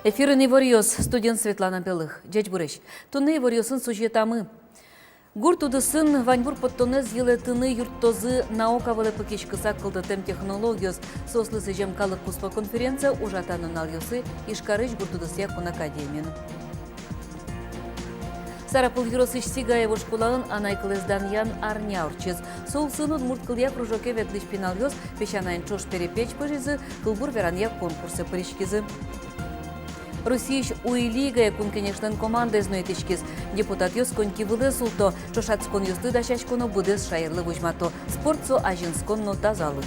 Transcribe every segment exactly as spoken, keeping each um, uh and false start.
Эфирын иворъёс, студиын Светлана Белых. Ӟечбуресь! Туннэ иворъёсын сюжетамы. Гурт удысын ваньбур поттонэз йылэтыны юрттозы наука вылэ пыкиськыса кылдытэм технологиос. Соослы сӥзем калык куспо конференция ужатэ нуналъёсы Ижкарысь гурт удысъя кун академиын. Сарапул ёросысь Сигаево школаын анай кылэз данъян арня ортчиз. Со улсын удмурт кылъя кружоке ветлӥсь пиналъёс песянайын ӵош перепеч пыжизы, кылбур веранъя конкурсэ пыриськизы. Россиысь Уй лигае Кун Кенешлэн командаез но итӥськиз. Депутатъёс коньки вылэ султо, ӵошатсконъёсты дасяськоно, быдэс шаерлы возьмато. Спорт со азинскон но тазалык.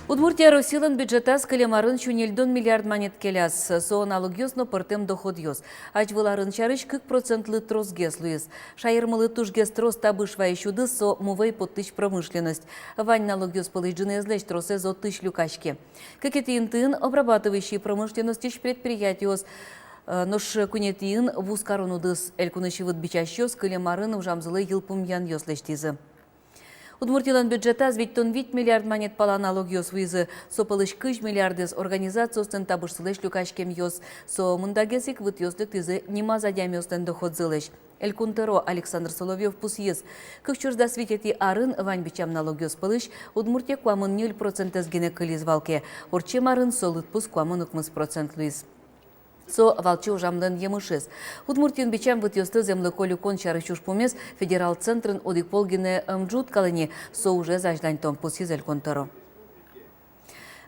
Удмуртия Россилэн бюджетаз кылем арын сю ньыльдон миллиард манет келяз. Со налогъёс но пӧртэм доходъёс. Азьвыл арын сярысь кык процентлы тросгес луиз. Шаермылы тужгес трос табыш вайись удыс — со мувӧй поттӥсь промышленность. Вань налогъёс пӧлысь ӝыныезлэсь тросэз отысь люкаське. Кыкетӥ интыын обрабатывающий промышленностьысь предприятиос, э, нош куинетӥын вузкарон удыс. Элькунысь выт бичасьёс кылем арын ужамзылы йылпумъянъёс лэсьтӥзы. Удмуртилэн бюджетаз витьтон вить миллиард манет пала налогъёс вуизы. Со пӧлысь кызь миллиардэз организациослэн табышсылэсь люкаськемъёс. Со мындагес ик вытъёс лыктӥзы нимаз адямиослэн доходзылэсь. Элькун тӧро Александр Соловьёв пусйиз: кык сюрс дас витетӥ арын вань бичам налогъёс пӧлысь Удмуртие куамын ньыль процентэз гинэ кылиз вал ке, ортчем арын со лыдпус куамын укмыс процент луиз. Со валче ужамлэн емышез. Удмуртиын бичам вытъёсты зэмлыко люкон сярысь ужпумез федерал центрын одӥг пол гинэ ӧм ӝутскалэ ини, со ужез азьланьтом, пусйиз Элькун тӧро.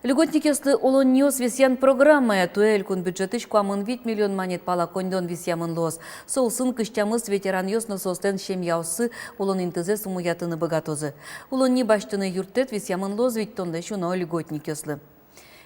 Льготникъёслы улонниос висъян программая туэ элькун бюджетысь куамын вить миллион манет пала коньдон висъямын луоз. Со улсын кызь тямыс ветеранъёс но соослэн семьяоссы улон интызэс умоятыны быгатозы. Улонни басьтыны юрттэт висъямын луоз витьтонлэсь уно льготникъёслы.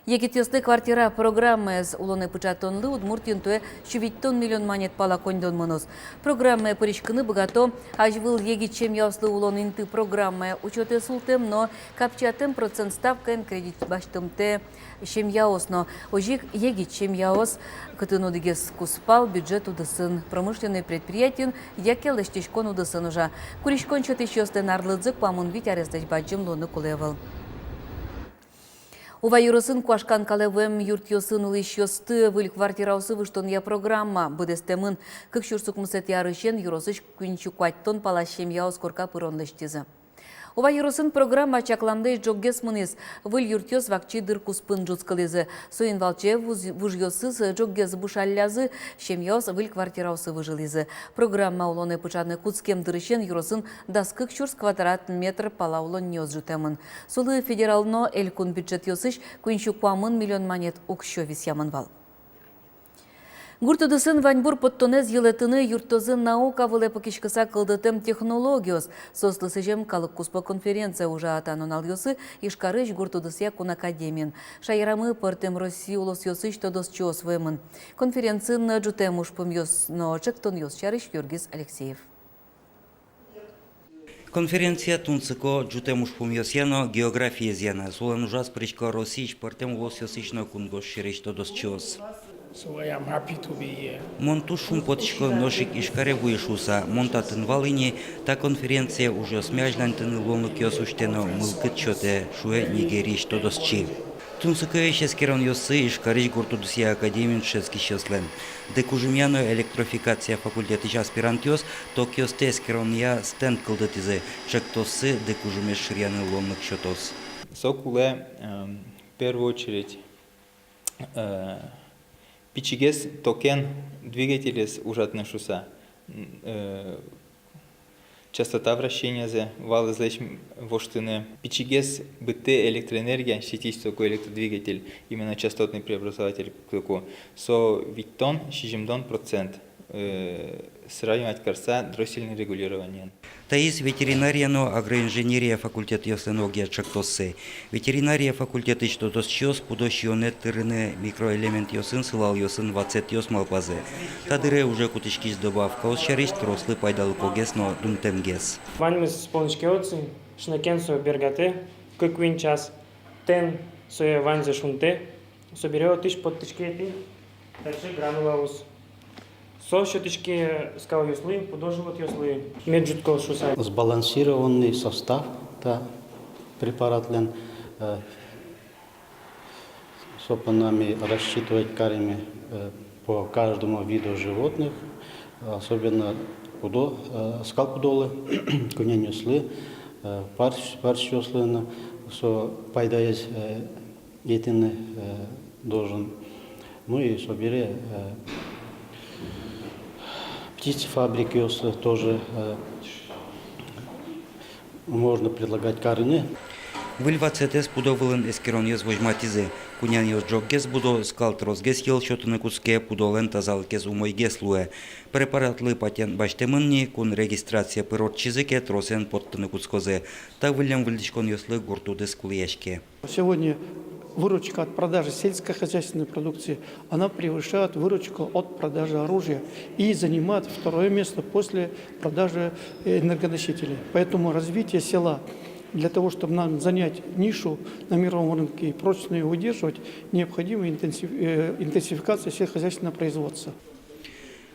Егитъёслы квартира программаез улонэ пыӵатонлы Удмуртиын туэ сю витьтон миллион манет пала коньдон мыноз. Программае пыриськыны быгато азьвыл егит семьяослы улон инты программая учётэ султэм но капчиятэм процент ставкаен кредит басьтымтэ семьяос но. Озьы ик егит семьяос, кытын одӥгез кузпал бюджет удысын, промышленной предприятиын яке лэсьтӥськон удысын ужа. Куриськон сётӥсьёслэн арлыдзы куамын вить арестэсь бадӟым луыны кулэ ӧвӧл. Ува ёросын куашкан калэ вуэм юртъёсын улӥсьёсты выль квартираосы выжтонъя программа быдэстэмын. Кык сюрс укмысэтӥ арысен ёросысь куинь сю куатьтон пала семьяос корка пырон лэсьтӥзы. Ува ёросын программа чакламлэсь ӝоггес мынӥз. Выль юртъёс вакчи дыр куспын ӝутскылӥзы. Соин валче вуз-, вужъёсыз ӝоггес бушаллязы, семьяос выль квартираосы выжылӥзы. Программа улонэ пыӵаны кутскем дырысен ёросын дас кык сюрс квадрат метр пала улонниос ӝутэмын. Солы федерал но элькун бюджетъёсысь куинь сю куамын миллион манет уксё висъямын вал. Гурт удысын ваньбур поттонэз йылэтыны юрттозы наука вылэ пыкиськыса кылдытэм технологиос. Соослы сӥзем калык куспо конференция ужа та нуналъёсы Ижкарысь гурт удысъя кун академиын. Шаерамы пӧртэм Россия улосъёсысь тодосчиос вуэмын. Конференциын ӝутэм ужпумъёс но ӵектонъёс сярысь Юргис Алексеев. Конференция тунсыко ӝутэм ужпумъёсъя но географиезъя на. Солэн ужаз пырисько Россиысь пӧртэм улосъёсысь но кунгож сьӧрысь тодосчиос. Мон туж шумпотӥсько, нош ик Ижкаре вуи шуыса. Мон татын вал ини, та конференция ужъёсме азьланьтыны луонлыкъёс усьтэ но мылкыд сётэ, шуэ Нигериысь тодосчи. Тунсыкоесь эскеронъёссы Ижкарысь гурт удысъя академиын дышетскисьёслэн. Дыкужымъя но электрификация факультетысь аспирантъёс токъёсты эскеронъя стенд кылдытӥзы, ӵектоссы дыкужымез шыръяны луонлык сётоз. Со кулэ, эм, в первую очередь, э, пичигес токен двигателез ужатыны шуыса, м, э, частота вращениязэ валэзлэсь воштыны. Пичигес быдтэ электроэнергия, сетись соку электродвигатель, именно частотный преобразователь кыку. Со витьтон, сизьымдон процент, э, сравнивать карыса дроссельный регулированиен. Таиз ветеринария но агроинженерия факультетъёслэн огъя ӵектоссы. Ветеринария факультетысь тодосчиос пудо сиёнэ тырыны микроэлементъёсын, сылалъёсын ватсэтъёс малпазы. Та дыре уже кутӥськись добавкаос сярысь трослы пайдалыкогес но думтэмгес. Ваньмыз полночке отсы, шнекен со бергатэ кык-куинь час, тэн сое ваньзэ шунтэ, собере отысь поттӥське тӥни таӵе гранулаос. Со сётӥське скалъёслы, пудо-животъёслы, мед ӝутско шуыса. Сбалансированный состав та препаратлэн, э, Со понна ми рассчитывать каримы, э, по каждому виду животных, особенно кудо-, э, скал кудолы, куняниослы, э, парсь-, парсьёслы но, со пайдаез, э, етыны, э, должен. Ну и собере, э, птицефабрикаослы тоже, э, можно предлагать карыны. Выль ватсэтэз пудо вылын эскеронъёс возьматӥзы. Кунянъёс ӝоггес будо, скал тросгес йӧл сётыны кутске, пудолэн тазалыкез умойгес луэ. Препаратлы патент басьтэмын ни, кун регистрация пыр ортчизы ке, тросэн поттыны кутскозы. Та выллем выльдӥськонъёслы гурт удыс кулэяське. Сегодня выручка от продажи сельскохозяйственной продукции, она превышает выручку от продажи оружия и занимает второе место после продажи, э, энергоносителей. Поэтому развитие села, для того, чтобы нам занять нишу на мировом рынке и прочно её удерживать, необходима интенсив-, э, интенсификация сельскохозяйственного производства.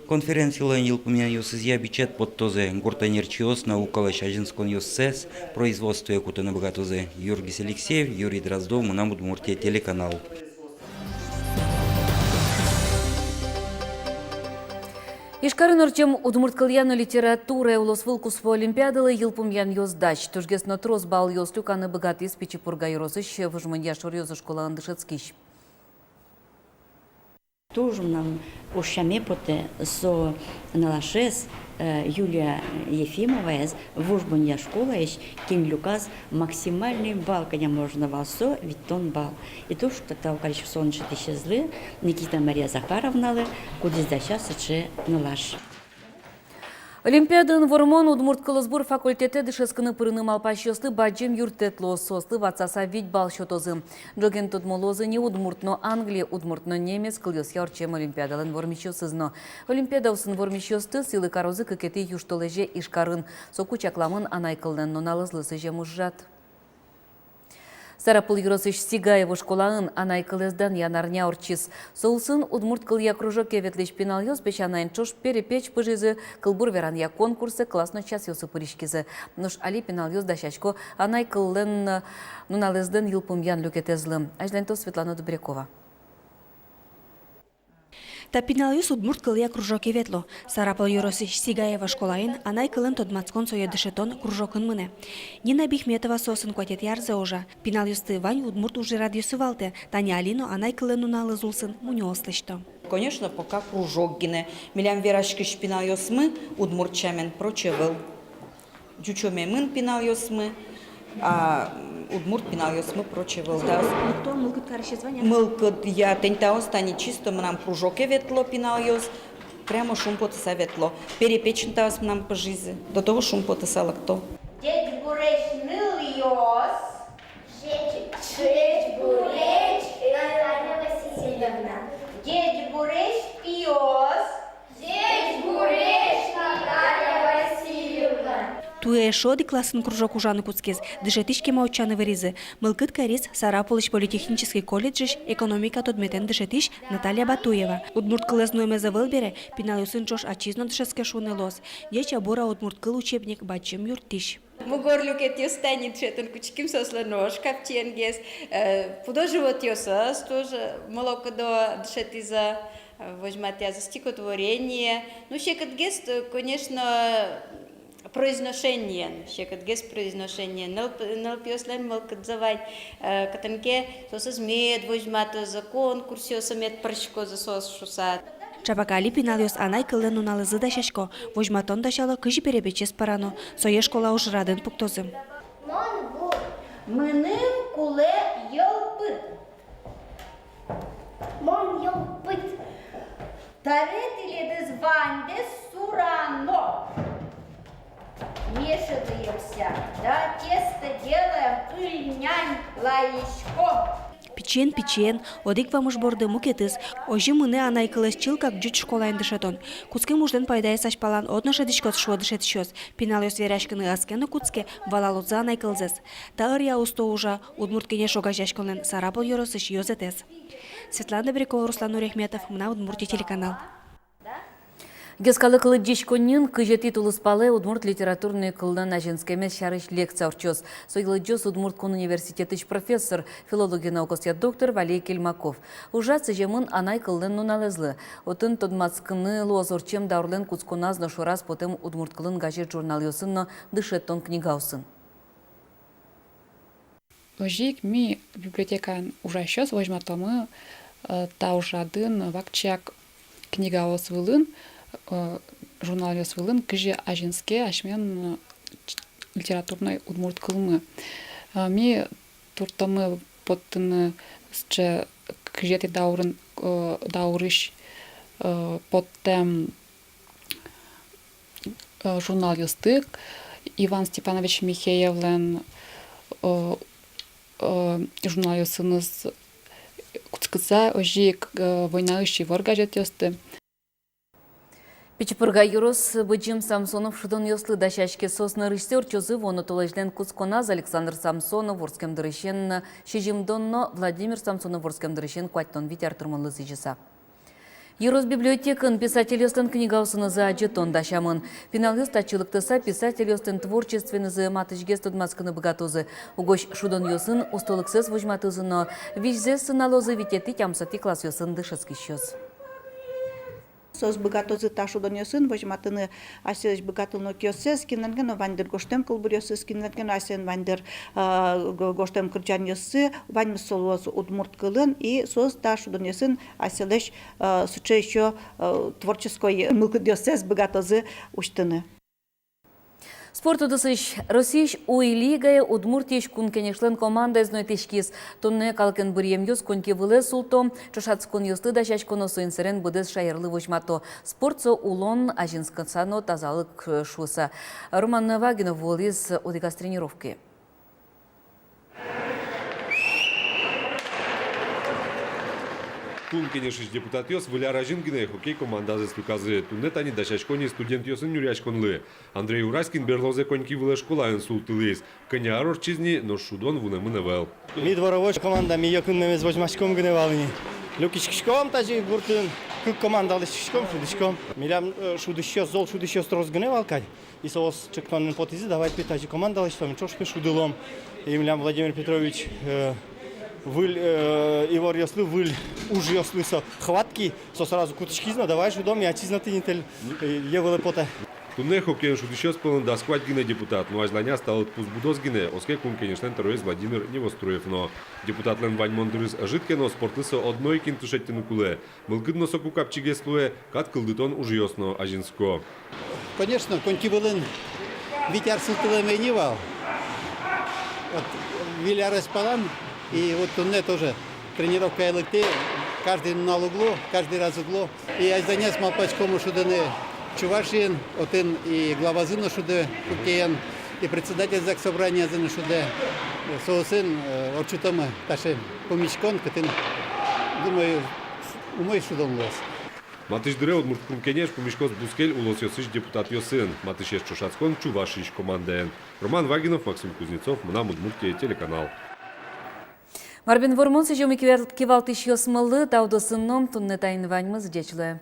Конференцилэн йылпумъянъёсызъя бичет поттозы. Гурт ӧнерчиос наукалэсь азинсконъёссэс производствое кутыны быгатозы. Юргис Алексеев, Юрий Дроздов, «Мынам Удмуртие» телеканал. Ижкарын ортчем удмурт кылъя но литературая улосвылкуспо олимпиадалы йылпумъянъёс дась. Тужгес но трос баллъёс люканы быгатӥз Пичи Пурга ёросысь Вуж Монья шоръёзо школаын дышетскись. Туж мынам ужаме потэ со нылашез, э, Юлия Ефимоваез, Вуж Монья школаысь, кин люказ максимальный балл, кӧня можно вал, со витьтон балл. И туж та-, тау карисько солэн дышетӥсезлы, Никита Мария Захаровналы, кудӥз дася сыӵе нылаш. Олимпиадаын вормон удмурт кылосбур факультетэ дышетскыны пырыны малпасьёслы бадӟым юрттэт луоз, соослы ватсаса вить балл сётозы. Ӝоген тодмо луозы не удмурт, но англи, удмурт но немец кылъёсъя ортчем олимпиадалэн вормисьёсыз но. Олимпиадаосын вормисьёсты сӥлы карозы кыкетӥ южтолэзе Ижкарын. Соку чакламын анай кыллэн нуналызлы сӥзем ужрад. Сарапул ёросысь Сигаево школаын анай кылэз данъян арня ортчиз. Со улсын удмурт кылъя кружоке ветлӥсь пиналъёс песянайын ӵош перепеч пыжизы, кылбур веранъя конкурсэ, классно часъёсы пыриськизы. Нош али пиналъёс дасясько анай кыллэн, э, нуналэзлэн йылпумъян люкетэзлы. Азьланьтоз Светлана Добрякова. Та пиналъёс удмурт кылъя кружоке ветло. Сарапул ёросысь Сигаево школаын анай кылын тодматскон, сое дышетон кружокын мынэ. Нина Бихметова соосын куатетӥ арзэ ужа. Пиналъёсты вань удмурт ужрадъёсы валтэ. Тани али но анай кыллэн нуналыз улсын мунёос лэсьто. Конечно, пока кружок гинэ. Милям вераськись пиналъёсмы удмурт сямен прочь ӧвӧл. Ӟучомемын пиналъёсмы, а удмурт пиналъёсмы прочь ӧвӧл. Та мылкыд карисез вань-а? Мылкыд, я, тӥнь таос тани чисто мынам кружоке ветло пиналъёс, прямо шумпотыса ветло. Перепечин таос мынам пыжизы, до того шумпотыса лыкто. Ӟечбуресь, нылъёс! Ӟеч-, ӟечбуресь, Наталья Васильевна! Ӟечбуресь, пиос! Ӟечбуресь, Наталья Васильевна! Туэ эшшо одӥг классын кружок ужаны кутскиз, дышетӥсь кема утчаны выризы. Мылкыд кариз Сарапулысь политехнический колледжысь экономика тодметэн дышетӥсь Наталья Батуева. Удмурт кылэз нуэмез ӧвӧл бере, пиналъёсын ӵош ачиз но дышетске шуыны луоз. Ӟеч-а, бур-а удмурт кыл учебник бадӟым юрттӥсь. Мугор люкетъёс тани дышетын кутским, соослэн нош капчиенгес, э, пудо-животъёсыз тоже мылокыдо дышетӥзы, э, возьматъязы стихотворение. Ну, секытгес, э, конечно, произношениен, секытгес произношениен. Нылп-, нылпиослэн мылкыдзы вань, э, кытын ке соосыз мед возьматозы, конкурсъёсы мед пыриськозы соос шуса. Ӵапак али пиналъёс анай кыллэн нуналызлы дасясько, возьматон дасяло, кызьы перепечез пӧрано, сое школа ужрадын пуктозы. Мон ву. Мыным кулэ йӧлпыд. Мон йӧлпыд. Табере тӥледыз ваньдэс сурано. Мешӧдыемся да тесто делаем, пыль нянь лэзиськом. Пичиен-пичиен, одӥг вамыш борды мукетыз. Озьы мынэ анай кылэз чылкак ӟуч школаын дышетон. Кутскем ужлэн пайдаез азьпалан одно шӧдӥськоз, шуо дышетӥсьёс. Пиналъёс вераськыны ӧз ке но кутске, валалозы анай кылзэс. Та ӧръя усто ужа «Удмурт Кенеш» огазеяськонлэн Сарапул ёросысь ёзэтэз. Светлана Добрякова, Руслан Нуряхметов, «Мынам Удмуртие» телеканал. Йӧскалык лыдӟиськонниын кызетӥ тулыспалэ удмурт литературной кыллэн азинскемез сярысь лекция ортчоз. Сое лыдӟоз Удмурт кун университетысь профессор, филология наукосъя доктор Валерий Кельмаков. Ужрад сӥземын анай кыллэн нуналэзлы. Отын тодматскыны луоз ортчем даурлэн кутсконаз но шораз потэм удмурт кылын газет-журналъёсын но дышетон книгаосын. Озьы ик ми, библиотекаын ужасьёс, возьматомы, э, та ужрадын вакчияк книгаос вылын, э, журналъёс вылын, кызьы азинске асьмелэн, э, литературной удмурт кылмы. Э, ми туртомы поттыны сыӵе кызетӥ даурын, э, даурысь, э, поттэм, э, журналъёсты, Иван Степанович Михеевлэн, э, э, журналъёсыныз кутскыса, озьы ик, э, «Войнаысь ивор» газетъёсты. Пичи Пурга ёрос Быдӟым Самсонов шудонъёслы дасяське. Соос нырысьсэ ортчозы вуоно толэзьлэн кутсконаз. Александр Самсонов вордскем дырысен сизьымдон но Владимир Самсонов вордскем дырысен куатьтон вить ар тырмонлы сӥзьыса. Ёрос библиотекаын писательёслэн книгаосынызы адӟытон дасямын. Пиналъёс татчы лыктыса, писательёслэн творчествоенызы матысьгес тодматскыны быгатозы. Угось шудонъёсын устолыксэс возьматозы но визьзэс сыналозы витетӥ-тямысэтӥ классъёсын дышетскисьёс. Соос быгатозы та шудонъёсын возьматыны асьсэлэсь быгатонлыкъёссэс, кинлэн ке но вань дыр гожтэм кылбуръёсыз, кинлэн ке но асьсэлэн вань дыр, а, го-, гожтэм кырӟанъёссы, ваньмыз со луоз удмурт кылын, и соос та шудонъёсын асьсэлэсь, а, сыӵе ещё, а, творческой мылкыдъёссэс быгатозы усьтыны. Спорт удысысь. Россиысь уй лигае Удмуртиысь Кун Кенешлэн командаез нуэтӥськиз. Туннэ калыкен быръемъёс коньки вылэ султо. Ӵошатсконъёслы дасяськоно соин сэрен быдэс шаерлы возьмато. Спорт со улон азинскыса но тазалык, э, шуыса. Роман Вагинов вуылӥз одӥгаз тренировкае. Кун Кенешысь депутатъёс Выль ар азьын гинэ хоккей командазэс люказы. Туннэ тани дасясько ни студентъёсын нюръяськонлы. Андрей Ураськин берлозэ коньки вылэ школаын султылӥз. Кӧня ар ортчиз ни, нош шудон вунэмын ӧвӧл. Ми дворовой команда, ми йӧкын мемез возьмаськом гинэ вал ини. Люкиськиськом тазьы гуртын, кык командалы люкиськом, шудӥськом. Милям, э, шудӥсьёс, зол шудӥсьёс трос гинэ вал кадь. И соос ӵектонэн потӥзы: давай пе тазьы команда лэсьтом, ӵош пе шудылом. И милям Владимир Петрович, э, выль, э, иворъёслы, выль ужъёслы со хватки, со сразу кутӥськиз но: давай шудом, и ачиз но тӥни тэль, э, йӧ вылэ потэ. Туннэ хоккеен шудӥсьёс пӧлын дас куать гинэ депутат, но азьланяз та лыдпус будоз гинэ, оске Кун Кенешлэн тӧроез Владимир Невоструев но. Депутатлэн ваньмон дырыз ӧжыт ке но, спортлы со одно ик инты шедьтыны кулэ. Мылкыд но соку капчигес луэ, кат кылдытон ужъёс но азинско. Конечно, коньки вылын вить ар султылэме ини вал. Вот, выль арез палан, и вот туннэ тоже тренировкае лыктӥ, каждый нунал уг лу, каждый раз уг лу. И азьланяз малпаськомы шудыны Чувашиын, отын и главазы но шудэ хоккеен, и председатель Заксобраниязы но шудэ. Соосын, э, ортчытомы таӵе пумиськон, кытын, думаю, умой шудон луоз. Матысь дыре Удмурт Кун Кенеш пумиськоз бускель улосъёсысь депутатъёсын. Матысез ӵошатскон Чувашиысь командаен. Роман Вагинов, Максим Кузнецов, «Мынам Удмуртие» телеканал. Мар бен вормон сӥзёмы кивалт-, кивалтӥсьёсмылы. Та удысын но туннэ таин ваньмыз. Ӟеч луэ.